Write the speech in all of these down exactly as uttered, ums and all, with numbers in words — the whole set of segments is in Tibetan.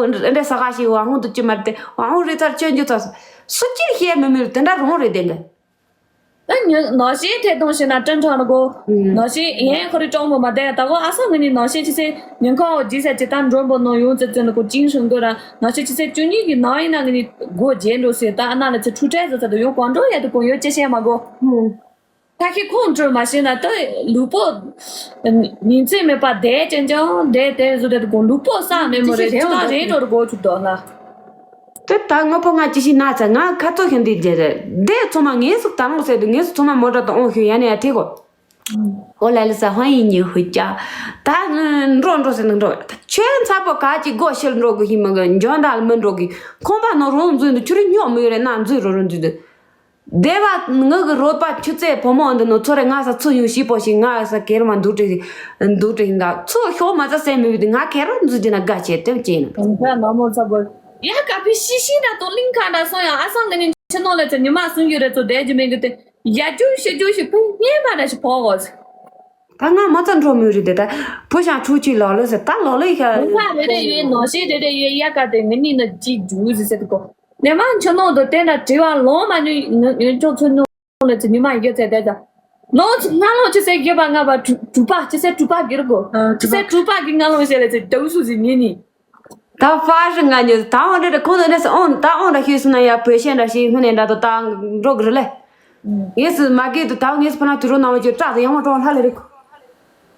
འདྲ་ས་ག་ཞིག་ཝ་ཧུང་དུ་ཅི་མར་དེ་ཝ་ཧུང་རི་ཚར་ཆོས་འཇུ་ཚར་སུ་ཅིར་ཤེས་མི་མི་རུ་དེ་འདྲ་རུང་རེད་དེ་འདྲ། ཨ་ནི་ནང་བཞིན་ཐད་གཏོང་བྱས་ན་ཀྲན་ཁྲང་ལ་གོ། ནང་བཞིན་ཡན་ཁོ་རི་ཀྲང་མོ་མ་དེ་ད་གོ་ཨ་སང་ངི་ནི་ནང་བཞིན་ཅི་སེ་ཉིན་ཁ་འོ་ཇི་སེ་ཅི་ད་འགྲོན་པོ་ནོ་ཡོང་ཙི་ཙི་ནི་གོ་ཅིང་ཧྲང་གོ་ར་ནང་བཞིན་ཅི་སེ་བཅུ་གཉིས་ཀྱི་ནང་ཡིན་ན་ངི་ནི་སྒོ་རྒྱན་འགྲོ་སེ་ད་ཨ་ན་ལ་ཚེ་ཁྲུ་ཁྲལ་ཟེར་ཚ་དུ་ཡོང་གོ་འགྲོ་ཡ་དུ་གོ་ཡོད་ཅི་ཤེས་མ་གོ། ད་ཁྱེད་ཁོང་ཁྲོ་མ་བྱས་ན་ད་ལུས་པོ་ཉིན་མཚན་མེད་པ་བསྡད་ཅན་ཅང་བསྡད་དེ་བཟོ་དེ་དགོང་ལུས་པོ་བསགས་མེད་མོ་རེད་དེ་ལ་རེད་འགྲོ་དགོ་ཆུ་དོག་ལ། དེ་ད་ངོ་པོ་ང་ཅི་ཞིག་ན་ཚ་ང་ཁ་ཚོ་ཤན་དེ་རྒྱལ་རེད་དེ་ཚོ་མ་ངེས་སུ་ད་ལོ་ཟེར་དུ་ངེས་སུ་ཚོ་མ་མོ་ཏྲ་དང་ཨོང་ཤུ་ཡ་ནས་ཡ་ཐེ་གོ། ཨོ་ལ་ལི་ས་ཧོན་ཡིན་ཉི་ཧུ་ཅ། ད་འགྲོ་འགྲོ་ཟེར་ནི་འགྲོ་ཆོས་ཚ་པོ་ག་ཅི་སྒོ་ཕྱིར་འགྲོ་གི་ཧི་མ་གི་འཇོན་དག་མི་འགྲོ་གི་ཁོང་པ་ནོ་རོང་འཛུལ་འདུག་ཆུ་རི་སྙོག་མི་ཡོད་རེད་ན་འཛུལ་རོ་རོ་འཛུལ་འདུག་སྡེ་བ་ངག་གི་རོལ་པ་ཆུ་ཚད་བུ་མོ་འདི་ནོ་ཚོ་རེ་ང་ས་ཚུ་ཡོང་ཤི་པོ་ཞིག་ང་ས་ཀེར་མ་འདུག་དྲི་འདུག་དྲི་འགའ་ཚུ་ཤོག་མ་ཚ་སེ་མི་བི་དི་ང་ཀེར་འཛུལ་དི་ན་དགའ་ཆེ་དེ་ཅེ་ན། ང་མ་མོ་ཚ་བོ་ཡ་ཀ་ཕི་ཤི་ཤི་ན་དོ་གླིང་ཁ་ན་སོང་ཡང་ཨ་སང་ལེ་ནི་ཆི་ནོ་ལེ་ཚེ་ཉི་མ་སུན་ཡོད་རེ་ཚོ་དེ་ཇི་མེ་གི་དེ་ཡ་ཇུ་ཤི་ཇུ་ཤི་ཕུ་ཉེ་མ་ན་ཤི་ཕོ་གོ། ད་ང་མ་ཚ་འགྲོ་མི་རི་དེ་ད་བུ་ཞང་ཆུ་ཆི་ལོ་ལོ་ཟེར་ད་ལོ་ལོ་ཡི་ཤ། ལུང་པ་རེ་རེ་ཡོད་ནོ་ཤི་རེ་རེ་ཡོད་ཡ་ཀ་དེ་ངི་ནི་ན་ཅི་ཇུ་ཟི་ཟེར་གོ། ནས་མ་ཆུ་ནང་དུ་བལྟས་ན་དྲི་བ་ལོང་མ་ནུས་ཡོན་ཅོག་ཚུ་ནུ་ལ་ཚུ་ཉི་མ་ཡོད་ཚད་བསྡད་ཙང་། ལོང་ཚུ་སྔ་ལོང་ཆུ་སེ་རྒྱབ་པ་ང་བ་གྲུ་གྲུ་པ་ཆུ་སེ་གྲུ་པ་གིར་གོ། ཆུ་སེ་གྲུ་པ་གི་སྔ་ལོང་བཤད་ལ་ཚེ་དྲག་སུ་ཟི་ཉེ་ནི། ད་ཕ་རི་ང་ཉོ་ད་འོང་འདྲེ་ཁོང་དུ་འདྲེ་སི་འོང་ད་འོང་འདྲ་ཤོད་སུ་ན་ཡ་བོད་ཤན་འདྲ་ཞིག་སྔོན་ནས་འདྲ་དོ་ད་འགྲོ་གི་རེད་ལེ། ངས་སུ་མ་གིས་དུ་ད་ངས་སུ་ཕ་ན་དུ་རོ་ན་བ་ཅོ་བཀྲག་དུ་ཡང་བ་ཀྲོང་ལྷ་ལེ་རིག་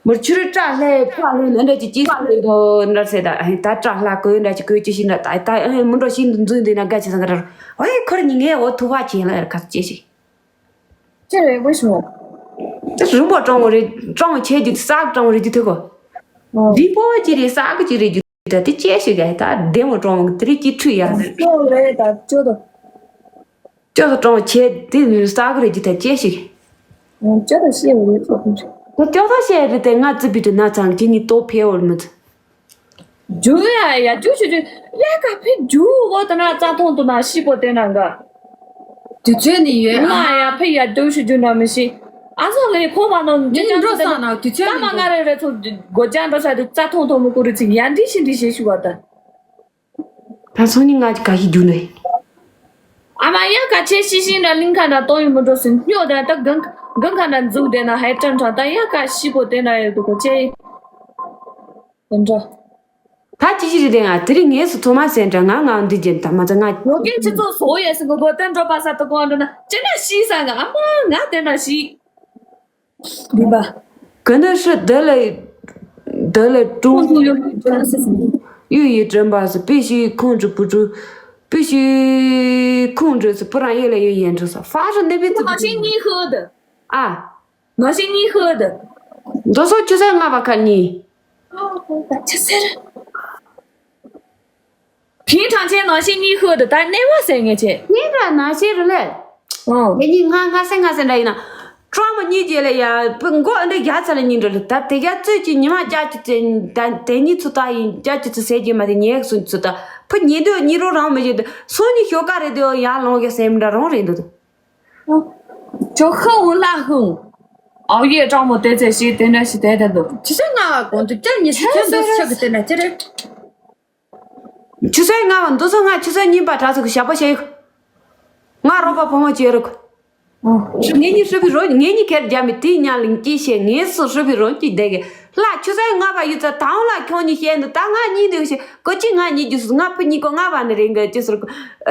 མུར་ཆུ་རུ་བཀྲ་ལྷས་བཀྲ་ལྷས་ནི་འདྲ་ཅིག་ཅིག་ལྷས་དོ་འདྲ་ཟེར་ད་ཨ་ད་བཀྲ་ལྷ་གོས་འདྲ་ཅིག་གོས་ཅི་ཞིག་འདྲ་ད་ད་ཨ་མུ་འགྲོ་ཞིག་འདུག་འཛུལ་འདི་ན་དགའ་ཅི་སང་ག་ར་ཨོ་ཡེ་ཁོར་ཉིན་ངས་འོ་ཐུ་བ་ཅན་ལ་ཡར་ཁ་ཅེ་ཞིག་ཅི་རེད་བུ་ཞུ། ད་རིང་པོ་ཀྲོང་རེད་ཀྲོང་ཆེ་རྒྱུ་ས་ཀྲོང་རེད་རྒྱུ་ཐུ་གོ། འདི་པོ་ཅི་རེད་ས་གི་ཅི་རེད་རྒྱུ་ད་དེ་ཅེ་ཞིག་ག་ད་བདེ་མོ་ཀྲོང་དེ་རིགས་ཀྱི་ཁྲུ་ཡ་ཟེར། ཅོ་རེད་ད་ཅོ་དོ། ཅོ་དོ་ཀྲོང་ཆེ་དེ་ནི་ས་གི་རེད་རྒྱུ་ད་ཅེ་ཞིག་ཅོ་དོ་ཤེས་རེད་ཅོ་དོ། ད་ཅོ་དོ་ཤེས་རེད་དེ་ང་ཙི་པི་ཏི་ན་ཚང་ཅི་ནི་ཏོ་ཕེ་འོར་མི་ཚ། རྒྱུ་ཡ་ཡ་རྒྱུ་ཞུ་རྒྱུ་ཡ་ག་ཕི་རྒྱུ་འོ་ད་ན་རྩ་ཐོང་དུ་ན་ཤི་པོ་དེ་ན་འགའ། དུས་ཚོད་ནི་ཡོད་ང་ཨ། ཡ་ཕི་ཡ་རྒྱུ་ཞུ་རྒྱུ་འདྲ་མི་ཤི། ཨ་ཟོ་ལེ་ཁོ་མ་ནོ་ངས་འགྲོ་ས་ན་དུས་ཚོད་ད་ནི་མ་ང་ཡོད་རེ་རེ་ཚོ་སྒོ་ཅན་འགྲོ་ས་དུ་རྩ་ཐོང་ཐོང་མི་ཀུ་རི་ཚིག་ཡ་འདི་ཤི་འདི་ཤི་ཤི་བ་ད། ད་སང་ཉིན་ང་ག་ཞིག་རྒྱུ་ནས། ཨ་མ་ཡ་ག་ཆེ་ཤི་ཤི་འདྲ་གླིང་ཁ་འདྲ་གཏོང་ཡོད་མི་འགྲོ་སྲིད་སྨྱོ་དེ་ད་གང་གང་ཁ་འདྲ་འཛུགས་དེ་ན་ཧའི་ཀྲང་ཁྲང་ད་ཡ་ག་ཤི་པོ་དེ་འདྲ་ཡོད་དུ་གོ་ཆེ། དེ་འདྲ། ད་ཅི་ཞིག་རེད་དེ་ང་དེ་རིང་ངས་སུ་ཚོ་མ་ཟེར་འདྲ་ང་ང་འདི་རྒྱན་ད་མ་ཚ་ང་ལོ་རྒན་ཁྱེད་ཚོ་བཟོ་ཡས་སི་ངོ་བོ་དེ་འགྲོ་པ་ས་དུ་གོ་འགྲོ་ན་ཅི་འདྲ་ཤི་ས་ང་ཨ་མ་ང་དེ་འདྲ་ཤི། འདི་པ། ག་ན་ཧྲི་དེ་ལ་དེ་ལ་ཀྲུང་ཁོང་ཚོ་ཡོད་ཀྱི་ཅང་སི་སི། གཡུ་ཡི་དྲན་པ་སི་པི་ཤི་ཁོང་ཁྲི་བུ་ཁྲི། པི་ཤི་ཁོང་ཁྲི་སི་པུ་རང་ཡེ་ལ་ཡོད་ཡན་ཁྲི་ས་ཧྥ་ཧྲི་ནེ་པི་ཙི། ང་ཤི་གཉིས་ཧུ་དུ། ཨ། ང་ཤི་གཉིས་ཧུ་དུ། མདོ་སོགས་ཆུ་ཚོད་ལྔ་པ་ཁ་གཉིས། ཆུ་ཚོད། ཕིང་ཁྲང་ཆེན་ནང་བཞིན་གཉིས་ཤོད་དུ་ད་གནས་པ་ཟེར་ངེས་ཆེ། གཉིས་པ་ནང་བཞིན་རུ་ལས། ཨོ། དེ་གཉིས་ང་ང་སེ་ང་སེ་འདྲ་ཡིན་ན། ཀྲོ་མོ་གཉིས་རྗེས་ལ་ཡ་མགོ་འདི་རྒྱ་ཚ་ལ་གཉིས་འགྲོ་ལ་ད་དེ་རྒྱ་ཚོད་ཀྱི་ཉི་མ་རྒྱ་ཅི་ཚེ་ད་དེ་གཉིས་ཚུ་ད་ཡིན་རྒྱ་ཅི་ཚེ་ཟེར་གྱི་མ་དེ་ཉེག་སུ་ཚུ་ད་ཕུ་ཉེ་དུ་གཉིས་རོ་རང་མི་བྱེད་དུ་སོ་གཉིས་ཤོ་ཀ་རེད་དུ་ཡ་ལོང་གི་སེམས་འདྲ་རང་རེད་འདུག་ཅོ་ཧ་འུ་ལ་ཧུ། ཨའོ་ཡེ་ཀྲོ་མོ་དེ་ཚེ་ཞེས་དེ་འདྲ་ཞིག་དེ་དེ་འདུག་ཅི་ཆ་ང་གོང་དུ་ཅར་ཉི་ཤུ་ཁྱོད་ཚོ་ཆག་གི་དེ་ན་ཅི་རེད། ཆུ་ཚོད་ལྔ་བ་འདུག་སོང་ང་ཆུ་ཚོད་གཉིས་པ་དྲག་ཚོད་ཀྱི་ཞབས་པ་བྱས་ཡོད། ང་རོགས་པ་བུ་མོ་བྱས་རོགས། ངེད་གཉིས་ཧྲི་བི་རོ་ངེད་གཉིས་ཁེར་རྒྱ་མི་དེའི་ཉག་ལིང་ཅི་བྱས་ངེས་སུ་ཧྲི་བི་རོ་ཅི་བསྡད་གི་ལ་ཆུ་ཚོད་ལྔ་པ་ཡོད་ཚད་དང་ལ་ཁྱོད་གཉིས་བཤད་འདུག་ད་ང་གཉིས་འདུག་ཞེས་ཀོ་ཅི་ང་གཉིས་རྒྱུ་སུ་ང་ཕུ་གཉིས་ཀོ་ལྔ་པ་ནི་རེད་འགའ་ཅི་ཟེར་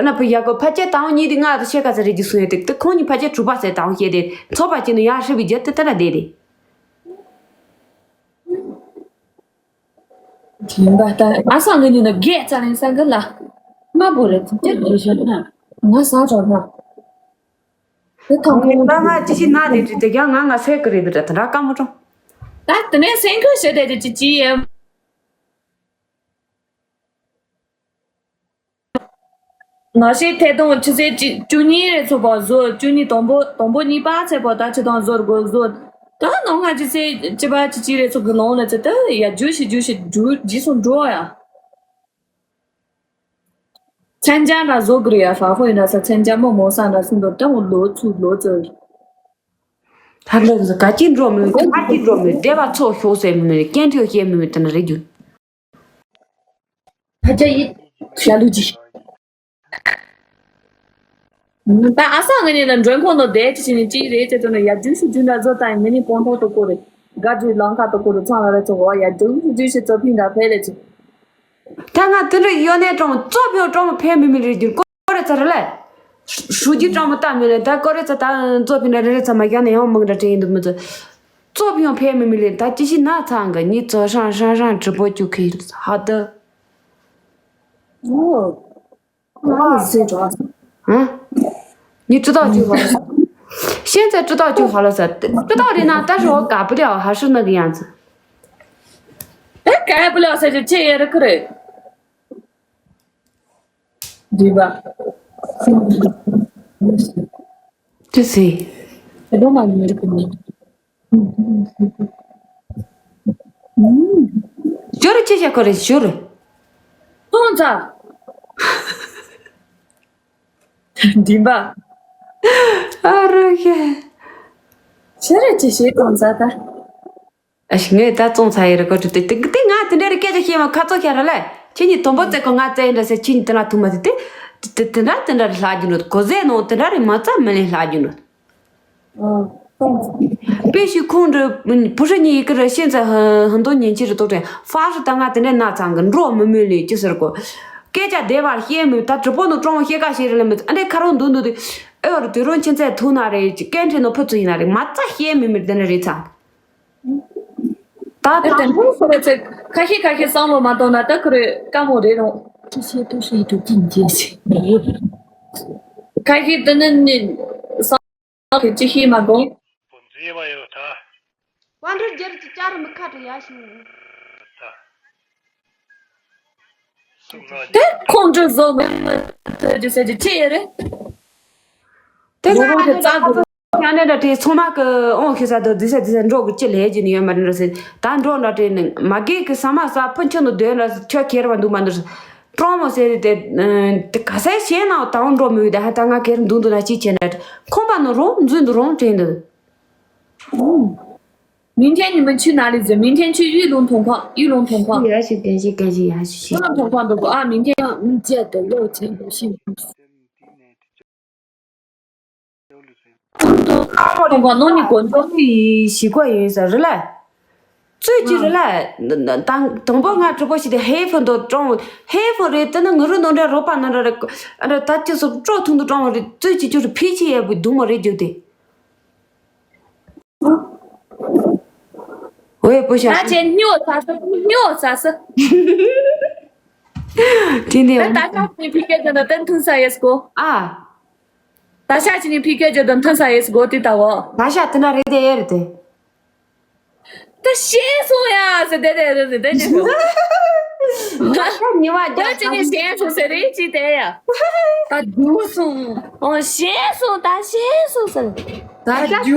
ན་ཕུ་ཡ་ཀོ་ཕ་ཆེ་དང་གཉིས་དེ་ང་ཤེས་ཀ་ཚ་རེད་རྒྱུ་སུ་ཡོད་དེ་དེ་ཁོང་གཉིས་ཕ་ཆེ་གྲུ་པ་ཟེར་དང་བཤད་དེ་ཚོགས་པ་ཅི་ནི་ཡ་ཧྲི་བི་རྒྱ་དེ་ལྟ་ན་བསྡད་དེ། ཡིན་པ་ལྟར་ཨ་སང་གི་ནི་ན་རྒྱས་ཙ་ལེན་ས་གི་ལ། དམའ་པོ་རེད་ཅི་ཅི་རེད་ཤོད་ན། ང་ས་རོ་ན། དེ་ཐང་ཁོང་ང་ང་ཅི་ཞིག་ན་དེ་དེ་ཀྱང་ང་ང་སེ་གི་རེད་དེ་དེ་འདྲ་དཀའ་མོ་ཀྲོང་། ད་དེ་ནས་སེང་གོ་ཞེ་དེ་ཅི་ཅི་ཡེ། ནང་བཞིན་ཐད་གཏོང་ཆུ་ཚོད་བཅུ་གཉིས་རེ་ཚོགས་པ་བཟོ་བཅུ་གཉིས་དང་པོ་དང་པོ་གཉིས་པ་ཚེ་པོ་ད་ཆུ་དང་བཟོ་དགོས་བཟོ། ད་ནང་ང་ཆུ་ཚོད་བཅུ་པ་བཅུ་གཅིག་རེ་ཚོགས་ཀྱི་ནང་ལ་ཚེ་ད་ཡ་རྒྱུ་ཞིག་རྒྱུ་ཞིག་རྒྱུ་རྗེས་སུ་འགྲོ་ཡ། མཚན་བྱང་འདྲ་བཟོ་དགོས་རེད་ཡ་ཧྥ་ཧོ་ཡིན་ན་ས་མཚན་བྱང་མོ་མོ་ས་འདྲ་གསུང་འདུག་ད་འོ་ལོ་ཚུར་ལོ་ཙོ། ཐར་ལོ་ཟེར་ག་ཅི་འགྲོ་མི་ག་ཅི་འགྲོ་མི་བདེ་བ་ཚོགས་ཤོག་ཟེར་མི་སྐད་འཕྲིན་བཤད་མི་དེ་ན་རེད་རྒྱུ། ཕ་ཆ་ཡིད་ ཤ་ལུག་ཅིག་ད་ཨ་ས་ང་ནི་ལ་མགྲོན་ཁང་ནང་བསྡད་ཅི་བྱས་ནས་ཅི་རེད་ཅེས་ཚོ་ནི་ཡར་རྒྱུགས་ཤིག་རྒྱུགས་འདྲ་བཟོ་དང་མི་ནི་སྤང་ཐང་དུ་བསྐོར་རེད། དགའ་སྤྲོའི་ལམ་ཁ་དུ་བསྐོར་རེད། ཚང་ལ་རེ་ཚོ་འོ་ཡར་རྒྱུགས་ཤིག་རྒྱུགས་ཤིག་ཚོ་ཕིང་འདྲ་ཕེ་ལེ་ཅི། ད་ང་དེ་འདྲ་ཡོད་ནས་ཀྲང་ཙོ་ཕིང་ཀྲང་ཕེ་མི་མི་རེད་རྒྱུ་ཀོ་རེ་ཚ་རེད་ལ། ཧྲུ་རྒྱུ་ཀྲང་མོ་ལྟ་མི་ལེ་ད་ཀོ་རེ་ཚ་ད་ཙོ་ཕིང་འདྲ་རེ་རེ་ཚ་མ་རྒྱག་ནས་ཡང་མང་འདྲ་དྲན་ཡིན་འདུག་མི་ཚོ། ཙོ་ཕིང་ཕེ་མི་མི་ལེ་ད་ཅི་ཞིག་ན་ཚང་གི་ཉི་ཙོ་ཧྲང་ཧྲང་ཧྲང་གྲི་པོ་བཅུག་གི་ཧ་ད། ཨོ། ཨ་ཟེར་འགྲོ། ཨ། ནི་ཀྲི་ཏོག་ཅུ་ཧ་ལོ་ས། ཤེན་ཚ་ཀྲི་ཏོག་ཅུ་ཧ་ལོ་ས། ཀྲི་ཏོག་རི་ན་ད་ཧྲོ་ག་པུ་ཏི་ཧ་ཧ་ཧྲི་ན་གི་ཡང་ཚ། ཨེ་ག་པུ་ལ་ས་ཅི་ཆེ་ཡེ་རི་ཁུ་རེ། འདི་བ། ཅི་སི། ཨེ་དོ་མ་ནི་རི་ཁུ་ནི། ཞོར་ཅི་བྱ་ཁོ་རེ་ཞོར། ཏོང་ཙ། འདི་བ། ཨ་རོ་ཧེ། ཤེ་རེ་ཅི་ཤེ་ཏོང་ཙ་ད། ཨ་ཤི་ངས་ད་བཙོང་ཚར་ཡི་རེད་ཀོ་ཏི་ཏི་ཏི་ཏི་ང་དེ་འདྲ་རེ་སྐད་ཆ་བཤད་མ་ཁ་ཚོ་ཁྱེར་ར་ལས་ཁྱེད་གཉིས་དོན་པོ་བཙལ་གོ་ང་བཙལ་ཡིན་འདྲ་ཟེར་ཁྱེད་གཉིས་དེ་ལ་ཐུག་མ་ཟེར་ཏེ་ཏི་ཏི་དེ་འདྲ་དེ་འདྲ་རེ་ལྷག་རྒྱུ་ནོ་གོ་ཟས་ནང་དེ་འདྲ་རེ་མ་རྩ་མི་ལེན་ལྷག་རྒྱུ་ནོ། དཔེ་ཞིག་ཁོང་འདྲ་བུ་ཧྲི་གཉིས་ཡི་གེ་ར་ཤེས་ཚ་ཧ་ཧ་འདོ་ཉན་ཅི་རེ་ཏོག་དྲན་ཧྥ་ཧྲི་ད་ང་དེ་འདྲ་ན་ཚང་གི་འགྲོ་མི་མོས་ལེ་ཅི་ཟེར་གོ། སྐད་ཆ་བདེ་བར་བཤད་མི་ད་གྲི་པོ་ནོ་ཀྲོང་བཤད་ཀ་བཤད་རེ་ལ་མི་ཨ་འདྲ་ཁ་རོ་འདུག་འདུག་དེ་ཨེ་བར་དུས་རོང་ཁྱེད་ཚ་ཐུག་ན་རེ་སྐད་འཕྲིན་ནོ་ཕུ་ཚུ་ཡིན་ན་རེ་མ་རྩ་བཤད་མི་མི་དེ་འདྲ་རེ་ཚང་། ད་ད་དང་པོ་ཁོ་རེ་ཚེ་ཁ་ཤས་ཁ་ཤས་བསམ་བློ་མ་གཏོང་ན་ད་ཁོ་རེ་དཀའ་མོ་རེད་རུང་། ཁ་ཤས་ཏུ་ཤེས་ཏུ་ཅིན་ཅེས་ཤེས། ཁ་ཤས་དེ་ནི་ནི་བསམ་བློ་གི་ཅི་ཤེས་མ་གཏོང་། པོ་མཛེས་པ་ཡོད་ད། དཔལ་འབྲུ་རྒྱལ་གྱི་བཅའ་རི་མི་ཁ་དྲི་ཡ་ཞུ། ད། སུ་ང་དེ་ཁོང་ཁྲོ་བཟོ་མི་མི་ཐོས་རྒྱུ་ཟེར་རྒྱུ་ཅི་ཡོད་རེད། དེ་ང་ལོ་རེ་རྩ་དགོས། ཡང་ནས་འདྲ་དེ་ཚང་མ་གི་ཨོང་ཤི་ས་དོ་དི་ས་དི་ས་འགྲོ་གི་ཅི་ལས་ཀྱི་ནི་ཡོད་མ་རེད་འདྲ་ཟེར་ད་འགྲོ་འདྲ་དེ་ནི་མ་གི་གི་ས་མ་ས་ཕུན་ཆུ་ནི་དོན་འདྲ་ཁྱོད་ཁྱེར་བ་འདུག་མ་འདུག་ཀྲོང་མོ་ཟེར་དེ་དེ་ག་སའི་ཞེན་ན་དང་འགྲོ་མི་འོས་ད་ཧ་ད་ང་ཁེར་འདུག་འདུག་ན་ཅི་བྱེད་ན་ཁོང་པ་ནི་རོང་འཛུལ་འདུག་རོང་དྲན་འདུག 明天你们去哪里？明天去玉龙铜矿，玉龙铜矿。 ཡ་ཞིག་གན་ཞིག་གན་ཞིག་ཡ་ཞིག་ཞིག 玉龙铜矿都不啊，明天要你借的六千多信。 ཁོང་ཚོ་ཁ་ཁོ་རང་ག་ནང་ནས་གོན་ཆོག་ཞིག་གོ་ཡིན་ས་རེད་ལ། ཙོས་ཅི་རེད་ལ། དང་དང་པོ་ང་གྲོགས་པོ་ཞིག་དེ་ཧེ་ཕོན་དུ་ཀྲོང་ཧེ་ཕོན་རེད་དེ་ནི་ང་རུ་ནང་འདྲ་རོགས་པ་ནང་འདྲ་རེད། ཨ་ར་ད་ཅི་སོགས་ཀྲོ་ཐུང་དུ་ཀྲོང་རེད་ཙོས་ཅི་ཅུ་རེད་ཕི་ཆི་ཡས་བུ་དུང་མོ་རེད་རྒྱུ་དེ། ཝེ་པོ་ཤ། ད་ཅན་སྨྱོ་ཟ་ས་སྨྱོ་ཟ་ས། དེ་ནས་ད་ད་ཤ་ཅི་ཕི་ཀེ་ཅན་ད་ཏན་ཐུན་ས་ཡས་གོ་ཨ། ད་ཤ་ཅི་ནི་ཕི་ཀེ་ཅན་ད་ཐུན་ས་ཡས་གོ་དེ་ད་བོ། ད་ཤ་དེ་ན་རེད་དེ་ཡས་རེད་དེ། ད་ཤེས་སོང་ཡ་ཟེར་དེ་དེ་རེད་དེ་དེ་ནས་གོ་ད་ཤ་ཉི་མ་ད་རྒྱག་ཅི་ནི་ཤེས་སོང་ཟེར་རེད་ཅི་དེ་ཡ། ད་རྒྱུགས་སོང་། ཨོ་ཤེས་སོང་ད་ཤེས་སོང་ཟེར། ད་ཤ་ཡི་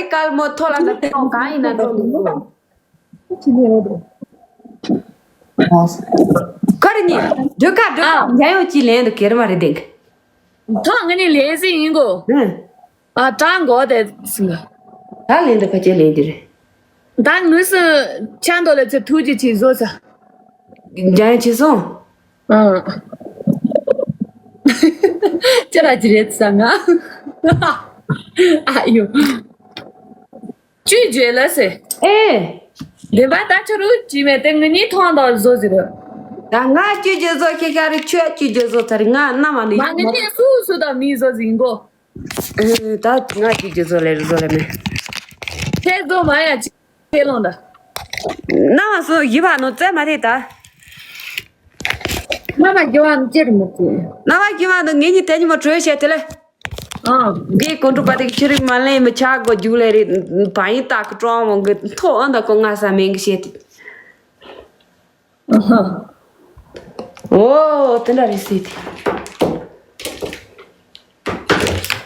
སྐལ་མོ་ཐོ་ལ་ད་ཐོ་གང་ཡིན་ན་འགྲོ་འདུག་གོ་ཁ་རི་ཉི་འགྲོ་ཁ་འགྲོ་ཁ་ཉ་ཡོ་ཅི་ལེན་འདུག་གེར་མ་རེད་དེང་། ད་ང་ནི་ལེན་སི་ཡིན་གོ་ཨ་ད་འགོ་དེ་སི་ང་། ད་ལེན་འདུག་ཁ་ཅེ་ལེན་འདི་རེད། ད་ངུས་སི་ཆ་འདོ་ལེ་ཚེ་ཐུགས་རྗེ་ཆེ་བཟོ་ས། ཉ་ཡོ་ཅི་སོང་། ཨ། ཅི་ར་ཅི་རེད་ས་ང་། ཨ་ཡོ། 拒绝了噻。 ཨེ། 对吧？ད་ཁྱོད་རུ་ཅི་མེད་དེ་ངི་ནི་ཐོང་དོ་བཟོ་ཟེར། ད་ང་ཅི་ཅི་བཟོ་ཁྱེད་ཁྱ་རེ་ཁྱོད་ཅི་ཅི་བཟོ་ཚར་ང་ན་མ་ནི། མ་ངི་ནི་སུ་སུ་དང་མི་བཟོ་ཟིན་གོ་ཨེ། ད་ང་ཅི་ཅི་བཟོ་ལེ་བཟོ་ལེ་མེད། ཁྱེད་བཟོ་མ་ཡ་ཅི་ཁྱེད་ལོང་ད། ན་མ་སུ་ཡི་བ་ནོ་བཙལ་མ་རེད་ད། ན་མ་རྒྱུ་བ་ནོ་ཅི་རེད་མ་ཅི། ན་མ་རྒྱུ་བ་ནོ་ངེད་གཉིས་དེ་ཉི་མ་གྲོས་བྱས་དེ་ལེ། ཨ། འདི་ཀོང་ཀྲུག་པ་དེ་ཁྱེད་རིག་མ་ལེན་མི་ཆག་གོ་རྒྱུག་ལེ་རེད། བ་ཡིན་ཏག་གི་ཀྲོང་མོ་གི་ཐོ་ཨ་འདའ་ཀོ་ང་ས་མེང་གི་བཤད་དེ། ཨ་ཧ། ཨོ་དེ་འདྲ་རེད་ཟེར་དེ།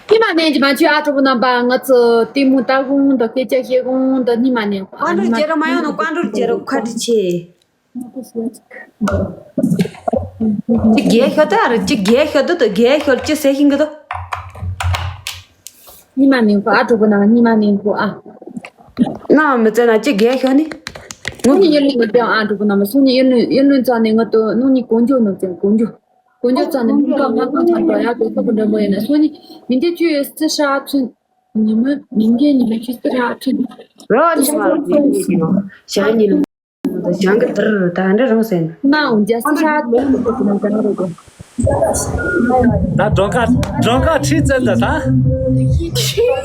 ཉི་མ་ནས་ཀྱི་མ་ཆུ་ཨ་ཀྲོ་པོ་རྣམ་པ་ང་ཚོ་ལྟད་མོ་ལྟ་གོང་དང་སྐད་ཆ་བཤད་གོང་དང་ཉི་མ་ནས་ཨ་ཀྲོ་རྒྱལ་རབས་མ་ཡོང་ནོ་ཀོང་ཀྲུག་རྒྱལ་རབས་ཁ་བྲི་ཆེ། ཅི་རྒྱལ་ཤོད་ད་རེད། ཅི་རྒྱལ་ཤོད་ད་དུ་རྒྱལ་ཤོད་ཅི་ཟེར་ཤིང་གི་དུ། ཉི་མ་ནིང་པོ་ཨ་གྲོགས་པོ་ནང་ཉི་མ་ནིང་པོ་ཨ། ནང་མི་ཚེ་ན་ཅི་རྒྱལ་ཤོད་ནི། སང་ཉིན་ཡུལ་ལུང་ནས་ཨ་འགྲོ་གི་ནམ། སང་ཉིན་ཡུལ་ལུང་ཡུལ་ལུང་ཙང་ནས་ང་ཏོ་ནང་ནས་གོན་རྒྱུ་ནང་ཙང་གོན་རྒྱུ། གོན་རྒྱུ་ཙང་ནས་མི་ཀ་ང་ཀ་ཚང་དོ་ཡ་དེ་ཚོ་གི་འདྲ་མོ་ཡིན་ན། སང་ཉིན་མི་འདི་ཅུ་ཡོད་སི་ཧྲ་ཚུན། ཉི་མ་མི་འགའི་ཉི་མ་ཅུ་སི་ཧྲ་ཚུན། རོ་ནི་མ་རེད་ཞག་ཉིན། ཞག་གི་དར་ད་འདྲ་རང་སེན། ན་འུན་ཇ་སི་ཧྲ་ཚུན་ནི་ཀ་ནི་རོ་གོ། ད་སྒྲོལ་དཀར་སྒྲོལ་དཀར་ཁྲིད་ཙམ་ད་ད།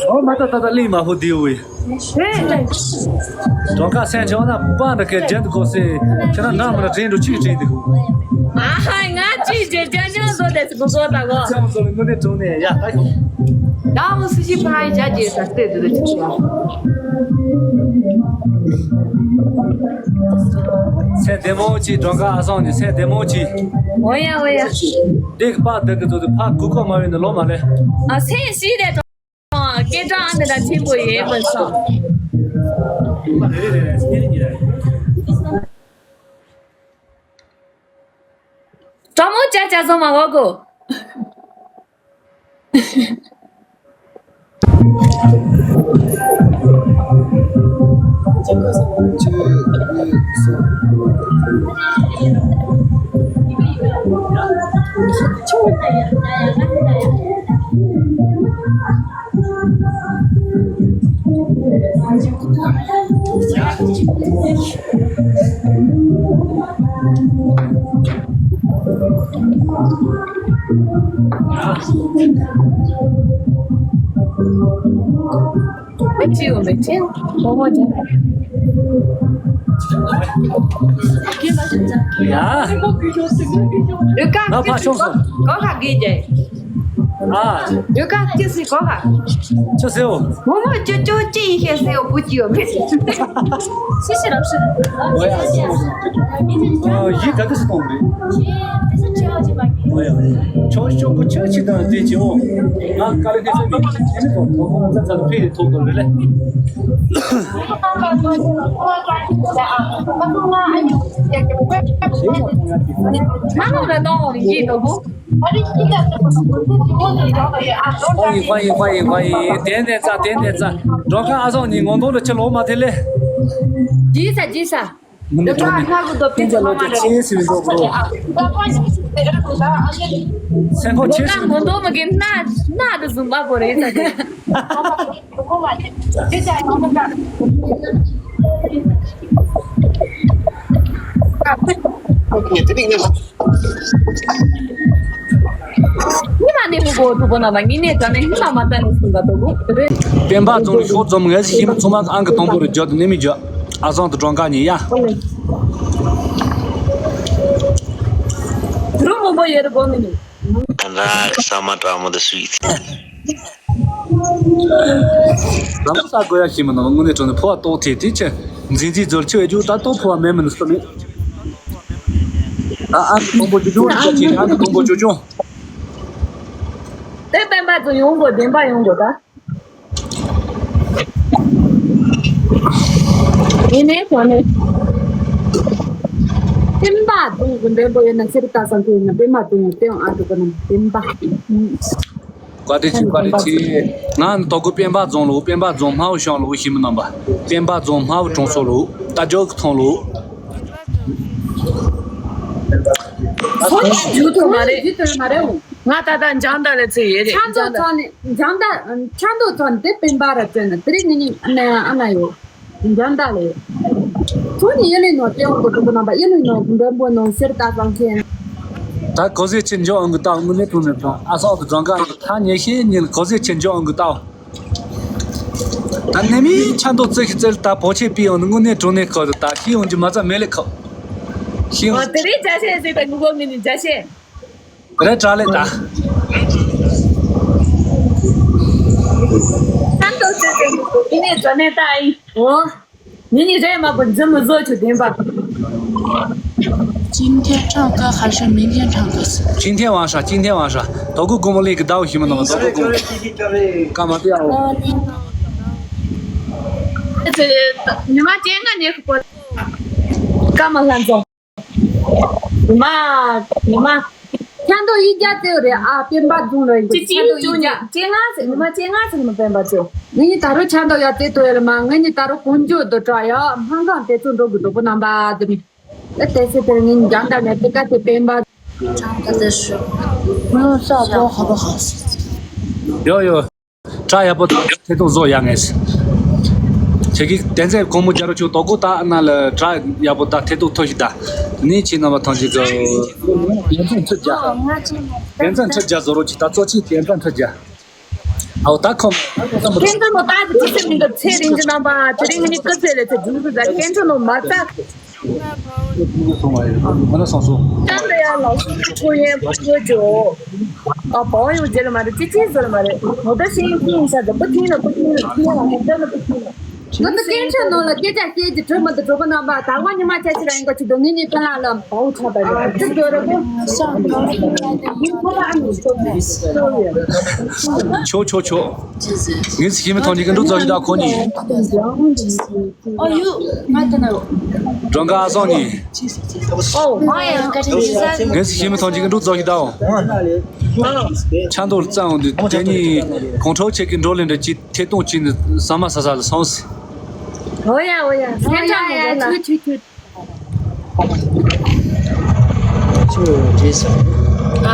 འོ་མ་ད་ད་ད་གླིང་མ་ཧུ་དེའུ་ཡི། སྒྲོལ་དཀར་སེམས་ཆུང་ན་པ་འདྲ་གི་རྒྱན་དུ་གོ་སེ། ཁྱེད་རང་ནང་མ་ན་དྲན་འགྲོ་གཅིག་དྲན་དུ། ཨ་ཧ། ང་ཅིག་རྒྱན་རྒྱན་ཉོ་བཟོ་དེ་སུ་གོ་གོ་ད་གོ། ཚེ་མོ་ཚོ་ལ་དངོས་གནས་དྲང་གནས་ཡ་ད་གོ། ད་མོ་སུ་ཞིག་ཕ་ཡི་རྒྱ་རྒྱས་ས་སྟེ་དུ་དུ་ཅིག་ཤོག། སེམས་བདེ་མོ་ཅིག་སྒྲོལ་དཀར་ཨ་སང་ནི་སེམས་བདེ་མོ་ཅིག། འོ་ཡ་འོ་ཡ། འདི་གི་པ་འདི་གི་ཚོ་དུ་ཕ་གུ་ཀོ་མ་བས་ནི་ལོ་མ་ལེ། ཨ་སེམས་ཤི་རེད། སྐད་གྲགས་ཨ་ནི་ད་ཆེན་པོ་ཡིན་མི་སོང་། སྤྲང་མོ་ཅག་ཅག་བཟོ་མ་བ་གོ། མི་ཁྲིའོ་མི་ཁྲིའོ། ལུ་ཀ་ང་ཕར་ཁྱོད་སོང་། གོ་ཁ་གི་ཇེ། ཨ། ལུ་ཀ་ཅི་སི་གོ་ཁ། ཅི་སེའོ། མོ་མོ་ཅོ་ཅོ་ཅི་ཡི་ཤེས་སེའོ་བུ་ཅི་ཡོ་མི། ཤི་ཤི་རབ་ཤི། ཨ་ཡི་ག་གི་སི་གཏོང་མེད། ཨོ་ཡ། ཆོག་ཆོག་གི་ཆོག་ཆི་དང་དེ་ཅི་འོ། ང་ཀ་ལི་དེ་ཚོ་མི་དེ་མི་ཐོག་ཐོག་ཐོག་ཙ་ཙ་ཕེ་ཐོག་ཐོག་རེ་ལེ། མ་ནོར་ར་གཏོང་འོང་ཡིན་ནོ་བུ། ཧོ་ཡིན་ཧོ་ཡིན་ཧོ་ཡིན་ཧོ་ཡིན། དེ་ནས་ཙ་དེ་ནས་ཙ། སྒྲོལ་དཀར་ཨ་སང་ནི་ངོ་གདོང་ལ་ཆི་ལོ་མ་ཐེ་ལེ། ཇི་ས་ཇི་ས། མི་འདི་གྲོགས་ནི་སྟེང་ཆ་ལོ་ཀྱི་ཆེ་སི་མི་འགྲོ་གོ། སེང་ཁོ་ཆེ་སི་མི་འགྲོ། ངོ་དོ་མ་གི་སྣ་སྣ་དུ་བཟུང་པ་པོ་རེད་ས་དེ། ཉི་མ་ནས་མི་གོ་ཐུབ་པ་ན་ལ་ངི་ནས་ད་ནས་ཉི་མ་མ་ད་ནས་སུ་འགའ་དོ་གོ་རེད། སྤེན་པ་རྫོང་ལ་ཤོག་རྫོང་ངས་ཞིམ་ཚོ་མ་ཨང་གི་དང་པོ་རུ་འཇོག་ཏུ་ནི་མི་འཇོག་ཨ་ཟང་དུ་གྲོང་ཁ་ཉེ་ཡ། རུ་མོ་མོ་ཡེ་རུ་གོ་མི་ནི། ད་ས་མ་དྲག་མོ་དུ་སུ་ཡིས། རང་ས་དགོས་ཡ་ཞིམ་མི་ནང་དངོས་གནས་དྲང་ནས་ཕོ་བ་ཏོག་ཐེ་ཐེ་ཆེ། འཛིན་འཛིན་ཛོལ་ཆེ་བའི་རྒྱུ་ད་ཏོག་ཕོ་བ་མེད་མི་ནི་སུ་མེད། ཨ་ཨ་དང་པོ་ཅོ་ཅོ་ཅོ་ཅི་ཨ་དང་པོ་ཅོ་ཅོ། དེ་སྤེན་པ་ཚོ་ཡོང་དགོས་བདེན་པ་ཡོང་དགོས་ད། ཡིན་ནའི་གོ་ནས། སྤེན་པ་དང་གི་འདྲེན་པོ་ཡོད་ན་སེར་ཏ་སང་གི་ཡིན་ན་སྤེན་པ་དང་དེའང་ཨ་དུ་གི་ན་སྤེན་པ། བཀའ་དྲིན་ཆེ་བཀའ་དྲིན་ཆེ། ང་ནི་དོ་གུ་སྤེན་པ་རྫོང་ལོ་སྤེན་པ་རྫོང་སྨྲ་བོ་ཤང་ལོ་ཞིམ་མི་རྣམ་པ། སྤེན་པ་རྫོང་སྨྲ་བོ་གྲོང་ཚོ་ལོ་རྟ་རྒྱུག་གི་ཐང་ལོ། ཚོ་ཡ་རྒྱུག་ཐུབ་མ་རེད། རྒྱུག་ཐུབ་མ་རེད་འོང་། ང་ད་ལྟ་འཇང་ད་ལ་ཚེ་ཡོད་རེད། ཆང་ཏོ་ཚོ་ནི་འཇང་ད་ཆང་ཏོ་ཚོ་ནི་དེ་སྤེན་པ་ར་བཙོན་ན་དེ་རིང་ངེད་གཉིས་ཨ་ན་ཨ་ན་ཡོད། འཇང་ད་ལ་ཡོད། ཚོ་ནི་ཡེ་ལི་ནོ་ཏེ་འོང་གི་འགྲོ་གི་ནང་པ་ཡེ་ལི་ནོ་འགྲོན་པོ་ནོ་སེར་ད་ཙང་ཁེན། ད་གོ་ཟེ་ཆེ་འཇོག་འོང་གི་ད་དངོས་གནས་དྲང་གནས་དྲང་ཨ་སོག་གི་འཇང་ག་ད་ཉེ་ཤེས་ཉིན་གོ་ཟེ་ཆེ་འཇོག་འོང་གི་ད། ད་ནི་མི་ཆ་འདོགས་རྩེ་ཤི་རྩེ་ལ་ད་བོ་ཆེ་པི་ཡོང་ནི་དངོས་གནས་དྲང་གནས་ཁོ་ད་ཤི་ཡོང་རྒྱུ་མ་ཚ་མེད་ལེ་ཁོ། ཤི་ཡོང་། ཨོ་དེ་རིང་འཇའ་ཆེ་ཟེར་ད་ངུ་གོ་མི་ནི་འཇའ་ཆེ། རེད་དྲ་ལེ་ད། ཆ་འདོགས་རྩེ་རྩེ་ངུ་གོ་མི་ནི་འཇའ་ནས་ད་ཨི། ཨོ། ཉིན་ནི་རེ་མ་པོ་འཛིན་མི་བཟོ་ཆུ་བདེན་པ། 今天唱歌还是明天唱歌？ 今天晚上，今天晚上， དོ་གུ་གུ་མོ་ལི་གི་ཟླ་བ་ཞིམ་མི་ནང་དོ་གུ་གུ་མོ་ཀ་མ་ཏི་ཨའོ། ཉི་མ་ཅན་ང་ཉེ་ཁུ་པོ་ཀ་མ་ལྷན་ཚོ། ཉི་མ་ཉི་མ། ཆ་འདོ་ཡིག་རྒྱ་ཏེ་རེ་ཨ་པེན་པ་ཛུང་ལ་ཡིན་ཅི་ཅི་ཆ་འདོ་ཡིག་རྒྱ་ཅི་ང་ཟེར་ཉི་མ་ཅི་ང་ཟེར་ཉི་མ་པེན་པ་ཅོ། ངེད་གཉིས་ད་རུང་ཆ་འདོ་ཡ་ཏེ་ཏོ་ཡ་ལ་མ་ངེད་གཉིས་ད་རུང་དཀོན་མཆོག་དུ་དྲག་ཡ་སྨན་ཁང་དེ་ཚོ་འགྲོ་དགོས་འགྲོ་པོ་རྣམ་པ་དེ་རེད། ཨ་ཏེ་སེ་ཏེ་ངེད་གཉིས་རྒྱང་ད་ནས་ཏེ་ཀ་ཏེ་པེན་པ། ཡོ་ཡོ། བཀྲ་ཡག་པོ་ཐད་གཏོང་བཟོ་ཡག་ངེས། ཁྱེད་ཀྱིས་བསྟན་འཛིན་གོང་མོ་རྒྱ་རུ་ཆུ་དོ་ཀོ་ཏ་ན་ལ་བཀྲ་ཡག་པོ་ད་ཐད་གཏོང་ཐོ་ཞིག་ད། ནི་ཁྱེད་རྣམ་པ་ཐོན་ཅིག་གི། རྒྱལ་མཚན་ཁྲི་བརྒྱ། རྒྱལ་མཚན་ཁྲི་བརྒྱ་བཟོ་རོགས་ཅིག་ད་གཙོ་ཆེ་རྒྱལ་མཚན་ཁྲི་བརྒྱ། ཨའོ་ད་ཁོམ། ཁྱེད་ཚོ་ནོ་ད་ཅི་ཚེ་མི་འདུག་ཚེ་རིང་གི་རྣམ་པ་དེ་རིང་ནི་སྐུ་ཚེ་ལས་ཚེ་རྒྱུན་དུ་ད་ཁྱེད་ཚོ་ནོ་མ་ཚ། ང་ལ་སོང་སོང་། ལ་ཡ་ལ་སོང་ཁོ་ཡན་པ་ཁོ་ཇོ། ཨ་པའོ་ཡོ་ཇེ་ལ་མ་རེད་ཅི་ཅི་ཟེར་མ་རེད་ནོ་ད་ཤེས་ཡིན་ཁྱི་ཡིན་ས་ད་པུ་ཐིན་ལ་པུ་ཐིན་ལ་ཁྱི་ཡ་ལ་ཧོ་ད་ལ་པུ་ཐིན་ལ། ང་ཚོ་སྐད་ཆ་ནང་ལ་སྐད་ཆ་བཤད་ཀྱི་གྲོས་མ་དང་གྲོགས་པོ་རྣམ་པ་ད་ང་ཉི་མ་ཆ་ཤི་ར་ཡིན་ག་ཅི་འདུག་ངེད་གཉིས་ཕན་ལ་ལ་བའོ་ཆ་ད་རེད་ཅི་འདོད་རེད་གོ། ཆོག་ཆོག་ཆོག་ངས་ཞི་མི་ཐང་གཉིས་ཀྱི་འབྲུ་རྫོགས་ཤིག་ད་ཁོ་གཉིས། ཨོ་ཡུ། ང་ལྟ་ན་ཡོ། སྒྲོན་དཀར་ཨ་སང་གཉིས། ཨོ་ཧ་ཡ་ང་ཀ་ཅི་ཟ། ངས་ཞི་མི་ཐང་གཉིས་ཀྱི་འབྲུ་རྫོགས་ཤིག་ད་འོ། ཆ་འདོ་རྩ་འོང་དུས་དེ་གཉིས་གོང་ཁྲོ་ཆེ་གི་འགྲོ་ལེན་འདྲ་ཅིག་ཐད་གཏོང་བྱས་ནས་ཟ་མ་ཟ་ས་ལ་སོང་ཟེར། ཨོ་ཡ་ཨོ་ཡ་སེམས་ཅན་མོ་ལ་ཆུ་ཆུ་ཆུ། ཆུ་རེད་སོང་།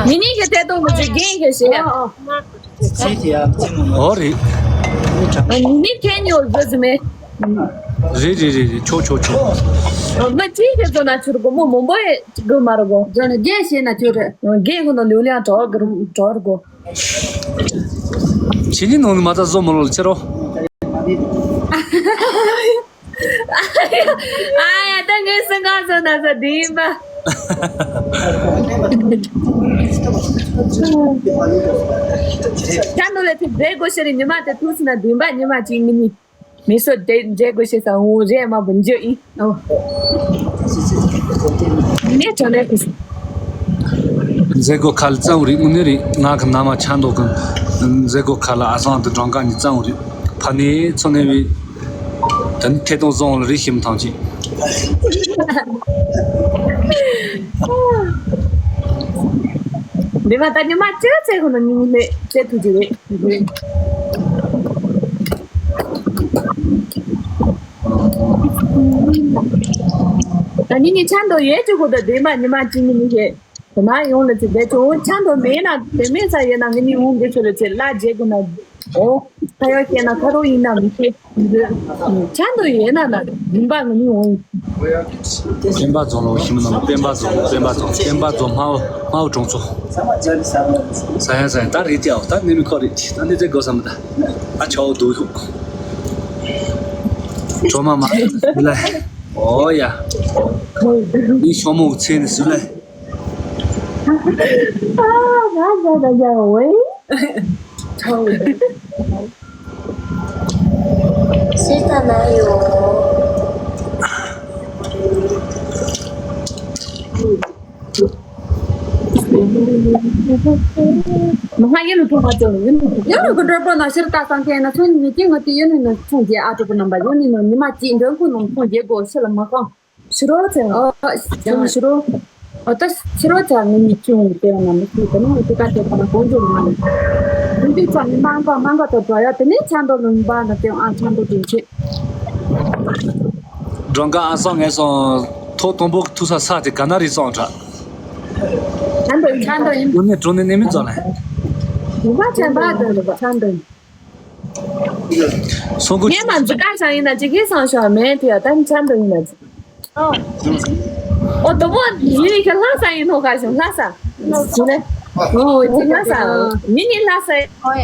མི་ཉིད་ཀྱི་ཐད་གཏོང་མི་བྱེད་རྒན་གྱི་ཞེས། ཨོ་རེད། མི་ཁྱེད་ཉོ་བཟོ་ཟི་མེད། རེད་རེད་རེད་རེད་ཆོག་ཆོག་ཆོག་མི་གཅིག་གི་བཟོ་ན་ཆུར་གོ་མོ་མོ་མོ་ཡེ་གོ་མ་རུ་གོ། རྒན་ཞེས་ན་ཆུ་རེད། རྒན་གོ་ན་ལུས་ལེན་གྲོགས་གོ་གྲོགས་གོ། ཕྱི་ཉིན་ནང་ནས་མ་ཚ་བཟོ་མོ་ལོ་ལ་ཕྱི་རོ། ཨ་ཡ་ད་ངའི་སེམས་ཁམས་སོ་ན་ས་འདི་ཡིན་པ། ད་ནུ་ལ་དེ་བཟས་དགོས་ཤེས་རེད་ཉི་མ་དེ་ཐུག་སོང་ན་འདི་ཡིན་པ་ཉི་མ་གཅིག་མི་གཉིས། མི་སོ་དེ་འདྲེ་དགོས་ཤེས་ས་འུ་རེ་མ་བུ་འཇོ་ཡིན། ཨོ། ནས་ཅོ་ནས་ཁུ་སི། མཛད་སྒོ་ཁ་ལ་གཙང་བོ་རེད་དངོས་གནས་རེད། ང་གི་མནའ་མ་ཆ་མདོག་གི་མཛད་སྒོ་ཁ་ལ་ཨ་སང་དུ་སྒྲོན་དཀར་གཉིས་གཙང་བོ་རེད། ཕ་ནས་ཚོ་ནས་བི་དེ་ནི་ཐད་གཏོང་བཟང་བོ་ལ་རེ་ཞིམ་ཐང་ཅིག་འདི་མ་ད་ཉི་མ་ཅི་ཚེ་ཁོ་ན་ཉིན་མོ་ནས་ཚེ་ཐུག་ཅིག་རེད། ད་ནི་ངས་ཆ་མདོ་ཡས་ཅིག་ཁོ་ད་འདི་མ་ཉི་མ་གཅིག་ཉིན་མོ་ཞེས། དེ་ན་ཡོང་ལ་ཚེ་བསྡད་ཆོག་ཆ་མདོ་མེད་ན་དེ་མེད་ས་ཡོད་ན་ངས་ནི་འོང་དགོས་ཆོག་ལ་ཚེ་ལ་རྗེ་དགོས་ན། ཨོ། ཁ་ཡོག་བཤད་ན་ཁ་རོག་ཡིན་ན་མི་ཤེས། ཆ་མདོ་ཡོད་ན་ན་རིམ་པ་ངས་ནི་འོང་། སྤེན་པ་རྫོང་ལ་ཞིམ་ནང་སྤེན་པ་རྫོང་སྤེན་པ་རྫོང་སྤེན་པ་རྫོང་སྨྲ་བོ་སྨྲ་བོ་གྲོང་ཚོ། ས་ཡ་ས་ཡ་ད་རེད་ཀྱ་ད་ནི་མི་ཁོ་རེད་ད་ནི་ཚེ་དགོས་ས་མི་ད་ཨ་ཆའོ་དུ་ཤོག་གྲོ་མ་མ་ལ་ཨོ་ཡ་ནི་ཤོ་མོ་ཚེ་ནི་སུ་ལ། ཨ་ང་ང་ང་ཡ་ཝེ། སེ་ད་ན་ཡོ། མ་ཧ་ཡེ་ལུ་ཐོག་མ་ཅོ་ཡེ་ལུ་ཐོག་ཡེ་ལུ་གུ་འགྲོ་པོ་ན་ཤར་ད་སང་ཁེ་ན་ཚོན་ཉི་ཅི་ང་ཏི་ཡེ་ནི་ན་ཚོན་རྒྱས་ཨ་གྲོ་པོ་རྣམ་པ་ཡེ་ནི་ན་ཉི་མ་ཅི་འདོན་ཁུ་ནང་ཚོན་རྒྱས་གོ་ཤི་ལ་མ་ཁང་། ཕྱི་རོལ་ཚེ། ཨ། ཕྱི་རོལ། ཨ་ད་ཕྱི་རོལ་ཚེ་ངེད་གཉིས་ཅུང་དེ་ཡང་ན་མི་ཤེས་དེ་ནི་དེ་ག་དེ་ག་ན་དགོངས་རྒྱུ་མ་ནི། དེ་འདི་ཚོ་ནི་མང་ག་མང་ག་དུ་འགྲོ་ཡ་དེ་ནི་ཆ་མདོ་ལུང་པ་ན་དེ་ཨ་ཆ་མདོ་དེ་ཆེ། སྒྲོན་དཀར་ཨ་སང་ངས་སོང་ཐོག་དང་པོ་ཐུག་ས་ས་དེ་ག་ན་རེད་སོང་དྲ། ཆ་མདོ་ཡིན་ཆ་མདོ་ཡིན། དངོས་གནས་དྲང་གནས་གནས་མི་ཚོ་ལ། ཡིན་པ་ཆ་མདོ་དེ་ཆ་མདོ་ཡིན། སོང་གོ། ངས་མ་འཛི་ཀ་ཚང་ཡིན་ན་ཅི་གིས་སང་ཞོ་མེད་དེ་ཡ་ད་ནི་ཆ་མདོ་ཡིན་ན་ཅི། ཨོ། དོ་མོ་ཡིན་ཁྱེད་ལྷ་ས་ཡིན་ནོ་ག་ཞོ་ལྷ་ས། ཞུ་ལེ། ཨོ་ལྷ་ས། མི་ནི་ལྷ་ས། ཨོ་ཡ།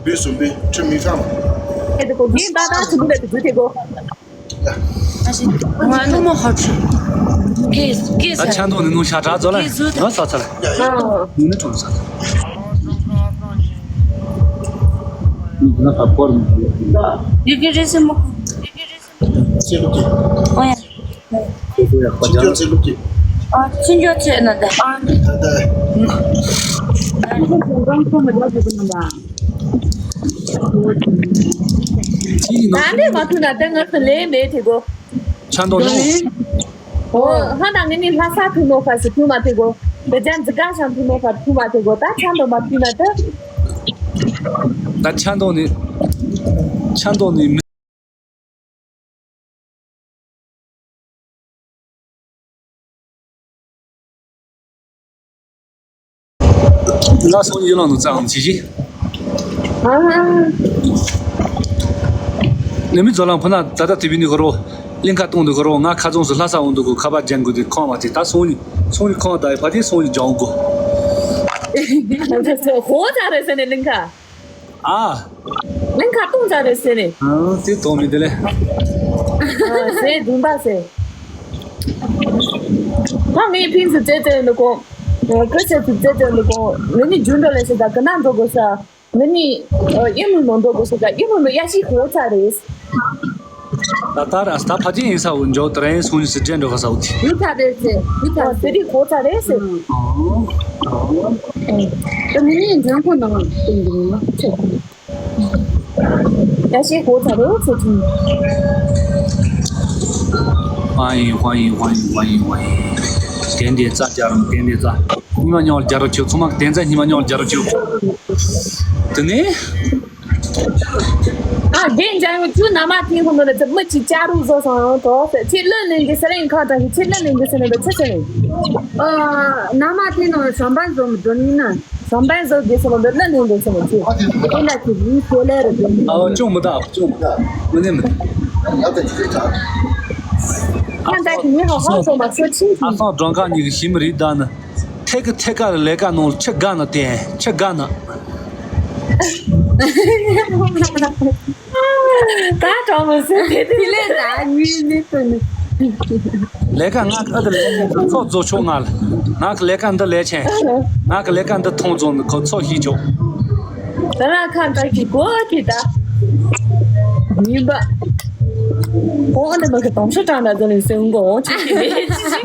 བི་སུ་བི་ཁྲི་མི་ཁམ། ཨེ་དེ་གོ་གིན་ད་ད་ཚུ་མི་ལེ་དུ་དེ་གོ། ང་ནུ་མོ་ཧ་ཁྲུ། གེ་གེ་ད་ས། ཆ་མདོ་ནི་ནུ་ཤ་དྲག་ཛོ་ལ། གེ་ཟུ་ད། ང་ས་ཚ་ལ། ཨ། ནུ་ནི་ཁྲུ་ས་ཚ། ཡི་གེ་རེ་སེ་མོ། ཡི་གེ་རེ་སེ་མོ། ཅི་ལུགས་ཀྱི། ཨོ་ཡ། ཁོ་ཚོ་ཡ་ཁོ་ཅི་ལུགས་ཀྱི། ཨ་ཅི་འཇོག་ཅེ་ན་ད། ཨ་ད་ད། ད་འདི་མ་ཐུག་ན་ད་ང་ཚོ་ལས་མེད་དེ་གོ། ཆ་མདོ་ནི། ཨོ་ཧ་ད་ངེད་གཉིས་ལྷ་ས་ཐུག་ནོ་ཁ་སི་ཐུག་མ་ཐུག་གོ། འདི་ཅན་ཛི་ག་ཤང་ཐུ་མེ་ཁ་ཐུ་མ་ཐེ་གོ་ད་ཆང་དོ་མ་ཐུ་ན་ད། ད་ཆང་དོ་ནི་ཆང་དོ་ནི་མི། ང་སོང་ཡུལ་ལང་དུ་ཙང་ཅི་ཞིག་ཨ་ནི་མི་ཛོ་ལང་ཕུ་ན་ད་ད་དེ་བི་ནི་ཁོ་རོ་གླིང་ཁ་གཏོང་དུ་ཁོ་རོ་ང་ཁ་ཚོང་སུ་ལྷ་ས་འོང་དུ་གོ་ཁ་པ་ཇན་གུ་དེ་ཁོང་བ་དེ་ད་སོང་ནི་སོང་ནི་ཁོང་ད་ཕ་དེ་སོང་ནི་ཇོང་གོ། ཧོ་ད་རེ་སེ་ནི་གླིང་ཁ། ཨ། གླིང་ཁ་གཏོང་ཚར་རེད་ཟེར་ནས། ཨ་དེ་དོགས་མི་དེ་ལས། ཨ་ཟེར་སྦྱིན་པ་ཟེར། ད་ངས་ཕིན་སུ་བཙལ་བཙལ་འདུག་གོ། ཁ་ཤས་སུ་བཙལ་བཙལ་འདུག་གོ། ང་ནི་རྒྱུན་འགྲོ་ལས་ཟེར་ད་ག་ན་འགྲོ་དགོས་ས། ང་ནི་ཨེ་མུ་ནང་འགྲོ་དགོས་ཟེར་ད་ཨེ་མུ་ནང་ཡ་ཤི་ཧོ་ཚར་རེད། ད་ལྟ་ར་ད་ཕ་ཅི་ཡིན་ས་འུ་འཇོག་དེ་རིང་སོང་ཉིན་སི་ཇན་འགྲོ་ག་ས་འུ་ཐི། ཡུ་ཐ་རེད་ཟེར། ཡུ་ཐ་ཟེར་རི་གོ་ཚ་རེད་ཟེར། ཨོ། ཨོ། ད་མི་ནི་འཇང་ཁོ་ནང་སྟེང་གི་ནང་ཆེ། ཡ་ཤེ་གོ་ཚ་རེད་ཟེར་ཐུང་། ཧ་ཡིན་ཧ་ཡིན་ཧ་ཡིན་ཧ་ཡིན་ཧ་ཡིན། དེ་འདྲའི་རྩ་རྒྱ་རམ་དེ་འདྲའི་རྩ། ཉི་མ་ཉོག་རྒྱ་རོ་ཆུ་ཚང་མ་དེ་ཚ་ཉི་མ་ཉོག་རྒྱ་རོ་ཆུ། དེ་ནས། ཨ་རྒན་འཇམ་དབྱངས་ཁྱོད་ན་མ་ཐེངས་ཁོ་ནོ་ལ་ཚེ་མི་གཅིག་ཅ་རུ་བཟོ་སོང་ཡང་དོ་ཟེར་ཁྱེད་གླུ་ལེན་གི་ཟེར་ཡིན་ཁ་དྲག་གི་ཁྱེད་གླུ་ལེན་གི་ཟེར་ནས་འདི་ཆི་ཟེར་ནས། ཨ་ན་མ་ཐེངས་ནང་ཞོན་པན་བཟོ་མི་འདོན་ཡིན་ན། ཞོན་པན་བཟོ་གི་ཟེར་ནས་འདི་གླུ་ལེན་གི་ཟེར་ནས་ཁྱེད་དེ་ལ་ཁྱེད་ཡིན་ཁོ་ལེ་རེ་འདོན་ཡིན། ཨ་ཅུང་མི་དག་ཅུང་མི་དག་མི་ནི་མི་དག་ཁ་དྲག་གི་མི་ཧ་ཧ་སོང་མ་སོ་ཆིན་ཨ་ཆིན། སང་སྒྲོན་ཁ་གཉིས་ཀྱི་ཞི་མི་རིགས་དག་ནི། ཐད་ཀི་ཐད་ཀ་ལས་ཀ་ནང་ལ་ཁྱི་དགའ་ན་བསྟན་ཁྱི་དགའ་ན། ད་གྲོགས་མོ་ཟེར་དེ་དེ་ལས་ད་ངའི་མི་ཐོན་ནི། ལས་ཀ་ང་ཨ་ད་ལས་ཚོགས་རྫོགས་ཆོག་ང་ལ་ང་གི་ལས་ཀ་འདི་ལས་ཆེན་ང་གི་ལས་ཀ་འདི་མཐོང་རྫོགས་ནི་ཁོ་ཚོགས་ཤིག་ཆོག་ད་ར་ཁ་འདྲ་གི་གོ་གི་ད་ཡིན་པ་ཁོང་ནི་མ་གི་དོང་ཤོ་གྲང་འདྲ་ཚོ་ནི་སེང་གོ་ཆེ་གི་མེད་ཅི།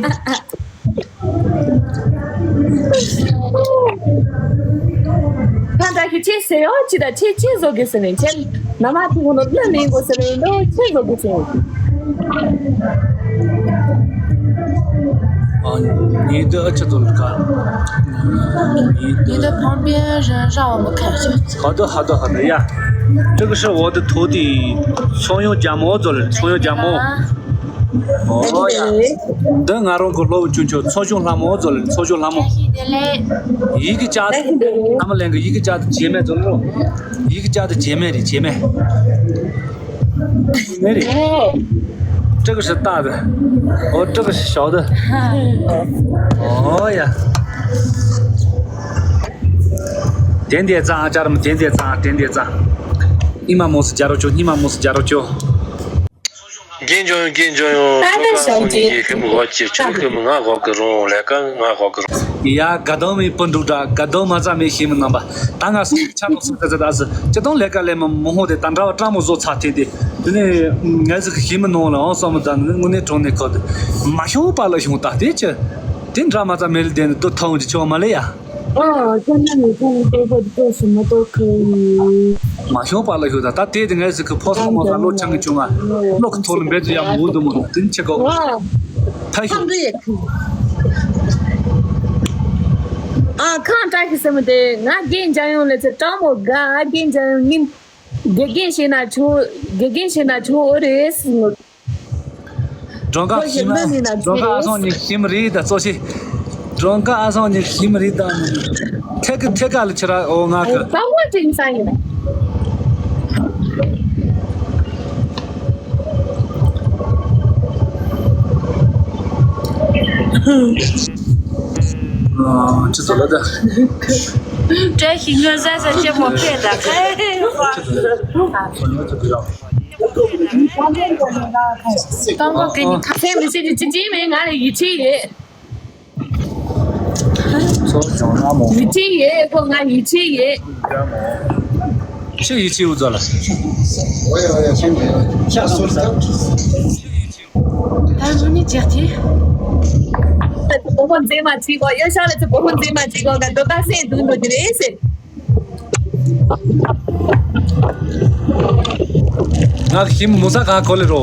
ཁ་འདྲ་ཁི་ཆེ་ཟེར་ཡོང་ཅི་ད་ཆེ་ཆེ་བཟོ་གི་ཟེར་ནས་ཆེ་ན་མ་ཐུག་ནོ་ལ་ནས་གོ་ཟེར་ནས་ལོ་ཆེ་བཟོ་གི་ཟེར། ཨ་ཉི་ད་ཨ་ཆ་ཚོ་ལ་ཁ་ཉི་ད་ཕང་པའི་ར་ར་བ་མ་ཁ་ཆེ། ཧ་ད་ཧ་ད་ཧ་ད་ཡ།这个是我的徒弟 ཚོང་ཡོང་རྒྱ་མོ་ཚོ་ལ་ཚོང་ཡོང་རྒྱ་མོ། ཨོ་ཡ། འདི་ང་རང་གི་སློབ་བུ་ཆུང་ཆུང་ཚོ་ཆུང་ལྷ་མོ་ཚོ་ལ་ཚོ་ཆུང་ལྷ་མོ། ཡི་གེ་ཅག་ཨ་མ་ལན་གི་ཡི་གེ་ཅག་ཏུ་བྱེད་མེད་ཚོ་ལོ། ཡི་གེ་ཅག་ཏུ་བྱེད་མེད་རེད་བྱེད་མེད། ནི་རེད། 这个是大的 ཨོ་这个是小的 ཨོ་ཡ། དེ་འདས་ཙང་ཨ་ཅར་མ་དེ་འདས་ཙང་དེ་འདས་ཙང་། ཉི་མ་མོ་སུ་རྒྱ་རོ་ཅོ་ཉི་མ་མོ་སུ་རྒྱ་རོ་ཅོ། རྒན་ལྗོན་ཡོད་རྒན་ལྗོན་ཡོད། ད་ནི་ཁྱོད་ཀ་ཤོག་ཅིག་ཡིན་ཁྱོད་མི་ཧོ་ཅིག་ཁྱོད་ཁྱོད་མི་ང་ཧོ་གི་རུང་ལས་ཀ་ང་ཧོ་གི་རུང་། ཡ་དགའ་ལྡན་མའི་སྤུན་འདུག་འདྲ་དགའ་ལྡན་མ་རྩ་མེད་ཤེས་མི་རྣམ་པ་ད་ང་སོང་ཆ་ནོག་སོང་ད་ད་ད་སི་ཅི་དང་ལས་ཀ་ལས་མི་མི་ཧོ་དེ་ད་འདྲ་བ་སྤྲང་མོ་བཟོ་ཚར་ཐེ་དེ་དེ་ནས་ངས་ཟིག་ཤེས་མི་ནོ་ལ་ཨང་སོང་མི་ད་ནི་དངོས་གནས་གྲོང་ནས་ཁོ་དེ་མ་ཤོང་པ་ལ་ཤོང་ད་དེ་ཅི་དེ་འདྲ་མ་རྩ་མེད་ལ་དེ་ནི་དུ་ཐོང་ཅི་ཆོག་མ་ལེ་ཡ། ཨ། ཁྱོད་རྣམ་གཉིས་ཁྱོད་རྣམ་གཉིས་ལྟོས་ཤིག་མ་གཏོགས་ཁོ་ཡིན། མ་ཤོང་པ་ལ་ཤོད་ད་ད་དེ་དེ་ངས་ཟིག་གི་ཕོ་སོང་མ་ད་ལོ་ཆང་གི་བྱུང་ང་ལོ་གི་ཐོག་ལ་འབད་དུ་ཡག་མོ་འདུག་མོ་ད་དེ་ནི་ཆེ་གོ་ཨ། ཕ་ཤོད། ཨ་ཁང་བཀྲ་ཤིས་ཟེར་མི་དེ་ང་རྒན་འཇམ་དབྱངས་ལས་ཚེ་སྤྲང་མོ་དགའ་རྒན་འཇམ་དབྱངས་ཉིན། དགེ་རྒན་བྱས་ན་ཆོག་དགེ་རྒན་བྱས་ན་ཆོག་ཨོ་རེད། སྒྲོན་ཁ་ཁོ་ཞིག་ཞིམ་ན་སྒྲོན་ཁ་ཨ་སང་ཉིག་ཞིམ་རེད་ད་གཙོ་ཆེ། སྒྲོན་ཁ་ཨ་སང་ཉིག་ཞིམ་རེད་ད། ཐད་ཀི་ཐད་ཀ་ལ་ཁྱེར་ཨོ་ང་གི། ད་ངོ་ཅིག་ས་ཡིན། ཨ་ཅི་ཚོ་ལ་ད། བཀྲ་ཤིས་ངོ་ཟ་ས་ཆེ་མོ་ཕེ་ད་ཁ་ཧེ་ཧེ་ཧ། སྟོན་གོ་གི་ནི་ཁ་སེམས་མི་སྲིད་ཀྱི་ཅི་ཅི་མེད་ང་ལ་ཡིད་ཆེས་ཡོད། ཚོ་ཅང་ན་མོ། ཡིད་ཆེས་ཡོད་ཁོ་ང་ཡིད་ཆེས་ཡོད། ཆི་ཡིད་ཆེས་འུ་ཚོ་ལ། ད་རུ་ནི་ཅག་ཅི། ད་ཚོ་བོ་མོ་མཛེས་མ་ཅིག་གོ་ཡོད་ཤག་ལ་ཚོ་བོ་མོ་མཛེས་མ་ཅིག་གོ་ང་འདོད་པ་སེམས་སྡུག་འགྲོ་གི་རེད་ཟེར། ང་ཞིམ་མོ་ས་ག་གོ་ལེ་རོ།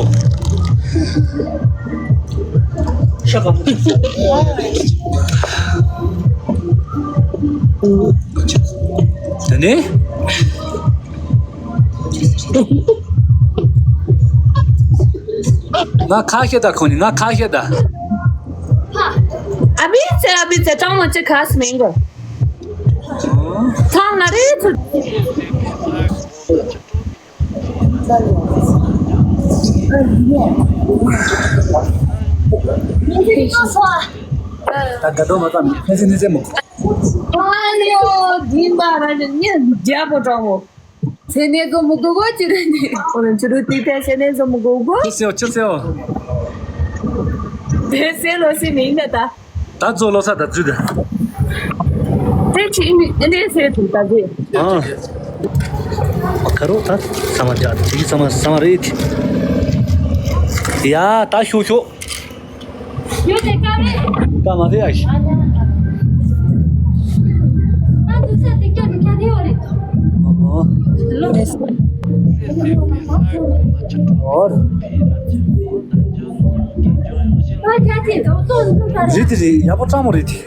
ཤ་ག་མོ། དེ་ནས། ང་ཁ་ཤས་ད་ཁོ་ནི་ང་ཁ་ཤས་ད། ཨ་མི་ཚེ་ཨ་མི་ཚེ་ཀྲང་མོ་ཅི་ཁ་སི་མིང་གོ། ཚང་ན་རེ་ཚུ། ད་དགའ་སྡོད་མ་ཙམ་ཕན་སེམས་ནི་ཙེ་མོ། ཨ་ཡོ། དིན་པ་ར་ནི་ཉན་རྒྱ་པོ་ཀྲང་མོ། ཚེ་ནས་བཟོ་མི་དགོས་གོ་ཅི་རེད་ནི། ཁོ་རང་ཆུ་རུ་ཏིག་ཏའི་ཚེ་ནས་བཟོ་མི་དགོས་གོ། ཆི་ཟེར་ཆི་ཟེར། དེ་ཟེར་ལོ་ཟེར་མིན་ན་ད། ད་ཚོ་ལོ་ས་ད་ཚུད་ད། དེ་ཅི་ནི་འདི་ཟེར་དུ་ད་ཟེར། ཨ། ཁ་རོ་ད་ས་མ་ཅག་དེ་ས་མ་ས་མ་རེད། ཡ་ད་ཤོག་ཤོག་ཡོད་དེ་ཀ་རེད། ཀ་མ་རེད་ཨ་ཤི། ཨ་འདུག་ས་དེ་སྐྱོ་དེ་ཁྱ་དེ་ཡོད་རེད། ཨོ། ཨོ། ཨ་ཁྱ་དེ་དོ་དོ་འདུག་ས་རེད། རེད་དེ་རེད་ཡག་པོ་ཀྲང་མོ་རེད་དེ།